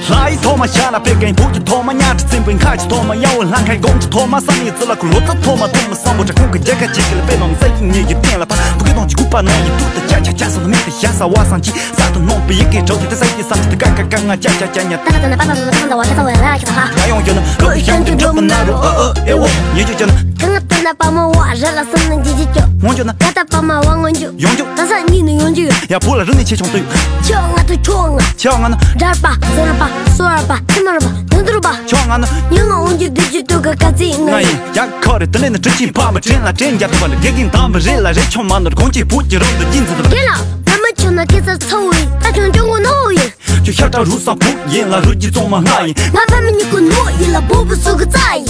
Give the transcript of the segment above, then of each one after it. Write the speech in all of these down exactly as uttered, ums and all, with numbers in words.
ལྷ་ཡི་ཐོག་མ་ཤ་ལ་པད་ཀན་བུ་གི་ཐོག་མ་ཉ་ཁྲི་བཙན་པོའི་ཁ་གི་ཐོག་མ་ཡ་འོ་ལྷ་ཁའི་དགོང་གི་ཐོག་མ་བསམ་ཡས་རྩི་ལ་ཁུ་ལོ་ཙཱ་ཐོག་མ་ཐོག་མ་བསམ་པོ་བྲག་ཁུང་གི་རྒྱལ་ཁ་ཅིག་གི་ལ་པད་ནང་ས་ཡི་ཉེ་ཡི་སྟེང་ལ་ཕ་བུ་གི་དོང་གི་སྐུད་པ་ནང་ཡི་ཏུ་ཏི་ཅ་ཆ་ཆ་སོང་མེད་དེ་ཤ་ས་བ་སང་ཅི་ས་དུ་ནོང་པི་ཡི་གེ་གྲོགས་ཀྱི་ཏི་ས་ཡི་སང་ཅི་ཏི་ཀ་ཀ་ཀ་ང་ཅ་ཆ་ཆ་ཉ་ཏ་ཏ་ན་པ་པ་ལ་སང་ད་བ་ཏ་ས་བ་ལ་ཁི་ཏ་ཧ་ཡ་ཡོང་རྒྱུ་ན་ཀོ་ཤན་གྱི་འགྲོ་མི་ན་རུ་ཨ་ཨ་ཨེ་འོ་ཉེ་རྒྱུ་ཅན་གང་ལྟར་ན་པ་མོ་བ་ར་ལ་སང་ན་ཇི་ཇི་ཅོ་ངོ་རྒྱུ་ན་ད་ད་པ་མ་བ་ངོ་རྒྱུ་ཡོང་རྒྱུ། ད་ས་གཉིས་ནས་ཡོང་རྒྱུ་ཡོད། ཡ་བུ་ལ་རི་ནས་ཆེ་ཆུང་ཏུ་ཡོད། ཆོག་ང་དུ་ཆོག་ང་། ཆོག་ང་ན། འདྲ་པ་ཟོ་ར་པ་སོ་ར་པ་ཐི་མ་ར་པ་དུ་དུ་ར་པ། ཆོག་ང་ན། ཉི་ང་འོང་རྒྱུ་དུ་ཅི་ཏུ་ག་ག་ཚི་ང་ང་ཡིན། ཡིན་ཡ་ཁོ་རེ་དུ་ལེ་ནི་དྲི་ཆིན་ཕ་མ་དྲན་ལ་དྲན་རྒྱ་ཐུ་བ་ལ་དགེ་རྒན་དམ་པ་རེད་ལ་རེ་ཆོག་མ་ནོར་གོང་ཆེ་བུ་གྱི་རོ་འདུ་ཅི་འཛི་དུ་བ། རྒན་ལགས་ང་མ་ཆོག་ན་སྐད་ཆ་ཚ་བོ་ཡིན། ད་ཆོག་ཅོང་གོ་ནོ་ཡིན། ཁྱོད་ཤ་ཁྲག་རུས་སམ་བུ་ཡིན་ལ་རུས་ཀྱི་གཙང་མ་ང་ཡིན། ང་ཕ་མི་གཉིས་ཀུན་ནོ་ཡིན་ལ་བུ་བུ་སུ་གི་རྩ་ཡིན།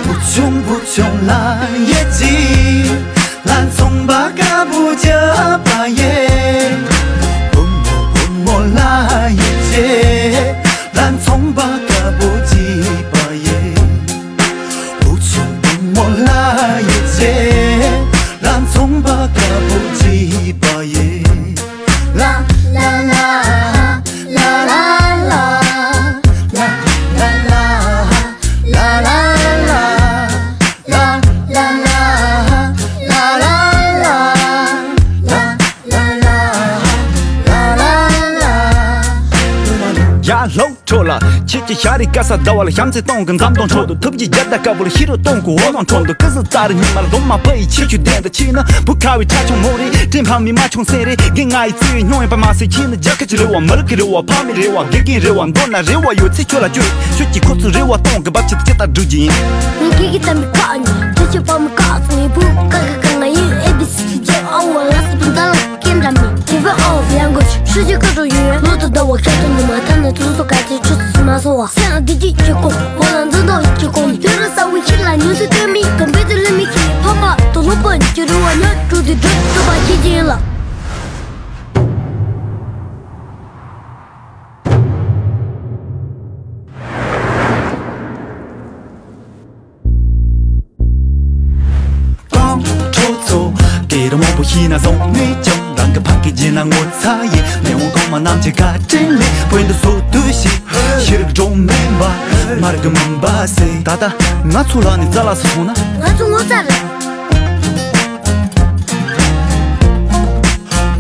བུ་ཆུང་བུ་ཆུང་ལ་ཡེ་ཅི། ལ་ཚོང་པ་དཀར་པོ་རྒྱབ་པ་ཡེ། བུ་མོ་བུ་མོ་ལ་ཡེ་ཅི། ལ་ཚོང་པ་དཀར་པོ་རྒྱབ་པ་ཡེ། བུ་ཆུང་བུ་མོ་ལ་ཡེ་ཅི། ལ་ཚོང་པ་དཀར་པོ་རྒྱབ་པ་ཡེ། ལ་ལ་ལ། ལ་ལ་ལ། ལ་ལ་ལ། ལ་ལ་ལ། ལ་ལ་ལ། ལ་ལ་ལ། ལ་ལ་ལ། ལ་ལ་ལ། ཡ་ལོ། ཁྲོ་ལ། ཁྱེད་ཀྱི་ཤ་རི་ཀ་ས་ཟླ་བ་ལ་བྱམས་བརྩེ་གཏོང་གི་འཛམ་གདོང་ཁྲོད་དུ་ཐུབ་ཀྱི་རྒྱལ་དར་དཀར་པོ་ལ་ཤི་རུ་གཏོང་གི་འོ་ལོང་ཁྲོད་དུ་ཀི་སི་ཙ་རི་ཉི་མ་ལ་གདོང་མ་པ་ཡི་ཆེ་ཆུ་ལྡན་དུ་ཕྱིན་ན་བུ་ཁ་བའི་ཁྲ་ཆུང་མོ་རེད་དྲིན་ཕ་མི་མ་ཆུང་སེ་རེད་དགེ་ང་ཡི་བརྩེ་བའི་སྙིང་ཡོད་པ་མ་ཟད་ཕྱིན་ན་རྒྱལ་ཁབ་ཀྱི་རེ་བ་མི་རིགས་ཀྱི་རེ་བ་ཕ་མའི་རེ་བ་དགེ་རྒན་རེ་བ་མདོར་ན་རེ་བ་ཡོད་ཚེ་ཁྱོད་ལ་བཅོལ་ཁྱོད་ཀྱིས་ཁོ་ཚོའི་རེ་བ་གཏོང་གི་འབབ་ཆེད་དུ་ཅི་ལྟར་བསྒྲུབ་རྒྱུ་ཡིན། ངས་ཁྱེད་ཀྱི་གཏམ་པའི་ཁ་ནས་ཁྱོད་ཀྱི་ཕ་མའི་ཁ་ཚང་ཡི་བུ་ཀ་ཀ་ཀ་ང་ཡིན་ཨེ་བི་སི་ཌི་ཨ་ཝ་ལ་སི་པི་ཛ་ལ། Can't drop me. Give it all, language. ཧྲི་ཅི་ཀ་ཏོ་ཡོད། ལོ་དུ་ཟླ་བ་ཁྱད་དུ་ནི་མ་ཐ་ན་དུ་སོ་ག་ཅི་ཆུ་ཚོད་མ་སོ་བ། སེམས་ལ་བདེ་སྐྱིད་ཀྱི་གོ། འོ་ལ་འཛིན་ཐོག་ཀྱི་གོ། དུ་རུ་ས་བུ་ཁྱི་ལ་ཉུ་ཚི་ཏོ་མི་གམ་བུ་དུ་ལི་མི་ཁྱི་ཕ་མ་དུ་ལོ་པོ་ཀྱི་རུ་བ་ཉོ་ཀྲུ་དུ་འགྲོ་ཏུ་བ་ཁྱི་ཅི་ཡིན་ལ། གཏོང་ཁྲོ་ཚོ། དེ་རུ་མང་པོ་ཤི་ན་བཟུང་ནས་ཀྱང་རང་གི་ཕ་སྐད་བརྗེད་ན་ངོ་ཚ་ཡི་མེ་འོང་གོང་མ་རྣམས་ཀྱི་བཀའ་དྲིན་ལས་བོད་འདི་སོ་དུ་ཞིག་ཤི་རིག་འགྲོ་མེད་པ་མ་རིག་གི་མུན་པ་སེལ། ད་ལྟ་ང་ཚོ་ལ་ནི་རྩ་ལ་སོ་སོང་ན། ང་ཚོ་ངོ་ཚ་རེད།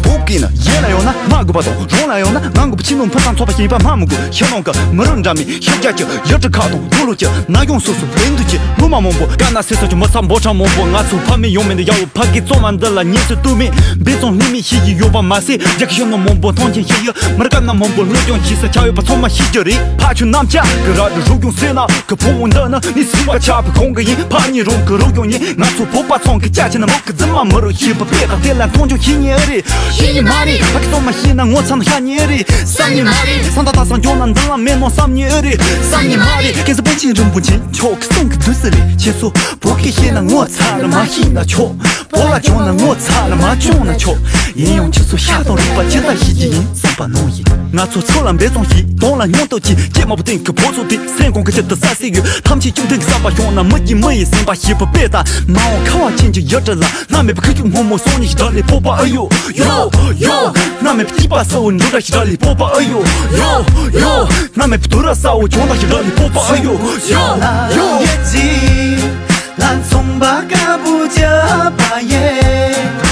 བོད་སྐད་ནི་གཞན་ལ་ཡོང་ན་མ་དགོས་པ་དང་རང་ལ་ཡོང་ན་ང་དགོས་པ་ཕྱི་ནང་ཕུན་སུམ་ཚོགས་པ་ཞིག་ཡིན་པ་སྨྲ་མི་དགོས། ཤི་ནང་གི་མི་རབས་འདྲ་མིན་ཤི་རྒྱ་ཆེ་ཡུལ་གྲུ་ཁག་དང་ཡུལ་ལུགས་ཀྱི་ན་གཞོན་སོ་སོ་བདེ་འདུག་ཀྱི་སློབ་མ་མང་པོ་དཀའ་ན་སེ་ས་ཀྱི་མི་ཚང་འབོར་ཆེན་མང་པོ་ང་ཚོ་ཕ་མེས་ཡང་མེས་འདི་ཡག་པོ་ཕ་གི་གཙང་མ་འདི་ལ་ཉེས་སུ་གཏུག་མེད་འབད་བརྩོན་ལྷད་མེད་ཤེས་ཀྱི་ཡོད་པ་མ་ཟད་རྒྱ་གི་ཤི་ནང་མང་པོ་མཐོང་ཆེན་ཤེས་ཡོད། མི་རྒན་ན་མང་པོ་སློབ་སྦྱོང་བྱེད་ས་ཆ་ཡོད་པ་ཚང་མ་ཤེས་རྒྱུ་རེད། ཕ་ཆུ་རྣམས་ཆ་གི་ར་དུ་རུ་གྱོང་སེ་ན། གི་ཕུ་བོ་འདི་ནི་ནི་སེམས་པ་ཆགས་པའི་ཁོང་གི་ཡིན། ཕ་ཉིད་རང་གི་རོགས་སྐྱོར་ཡིན། ང་ཚོ་བོད་པ་ཚང་གི་སྐྱ་ཆེ་ན་མོ་གི་རྫུན་མ་མི་རུ་ཤེས་པ་དཔེ་དང་དེ་ལ་མཐོང་ཆུང་ཤེས་ཉེ་ཨེ་རེད། ཤེས་ཉེ་མ་རེད། ཕ་གི་སོ་མ་ཤེས་ན་ངོ་ཚ་ན་ཤ་ཉེ་ཨེ་རེད། བསམ་ཉེ་མ་རེད། སང་ད་ད་སང་འཇོག་ན་འདི་ལ་མེད་ནོ་བསམ་ཉེ་ཨེ་རེད། བསམ་ཉེ་མ་རེད། སྐལ་བཟང་པཎ་ཆེན་རིན་པོ་ཆེ་མཆོག་གི་གསུང་གི་བདུད་རྩི་ལས་ཁྱེད་ཚོ་བོད་སྐད་ཤེས་ན་ངོ་ཚ་ན་མ་ཤེས་ན་ཆོག་བོད་ལ་བྱུང་ན་ངོ་ཚ་ན་མ་བྱུང་ན་ཆོག་ཡིན་ཡང་ཁྱེད་ཚོ་ཤ་དང་རུས་པ་ཇི་ལྟར་ཤེས་ཀྱི་ཡིན་བསམ་པ་ནང་བཞིན། ང་ཚོ་ཚུར་ལ་འབད་བརྩོན་བྱེད། གདོང་ལ་སྙིང་སྟོབས་ཀྱིས་སྐྱེས་མ་བུ་སྟེང་གི་ཕོ་ཚོ་དེ་སེམས་ཁོང་གི་ཆེད་དུ་ས་སྲིད་ཡོད། ཐམས་ཅད་བཅོམ་ལྡན་གྱི་བསམ་པ་བྱུང་ན་མི་གྱི་མི་ཡི་སེམས་པ་ཞེས་པ་དཔེ་ལྟ། མ་འོངས་ཁ་བ་ཅན་གྱི་ཡུལ་གྲུ་ལ་མནར་མེད་པའི་ཁུ་བྱུག་སྔོན་མོ་སོང་ཉིད་ཀྱི་བྲག་ལས་ཕོག་པ་ཨ་ཡོ། ཡོ། ཡོ། མནར་མེད་པའི་སྐྱིད་པ་གསལ་བོ་འབྲུག་སྒྲ་ཞིག་བྲག་ལས་ཕོག་པ་ཨ་ཡོ། ཡོ། ཡོ། མནར་མེད་པའི་དུས་རབས་གསལ་བོ་གྱོང་ཐག་ཞིག་བྲག་ལས་ཕོག་པ་ཨ་ཡོ། ཡོ། ཡོ། ལ་ཚོང་པ་དཀར་པོ་རྒྱབ་པ་ཡེ།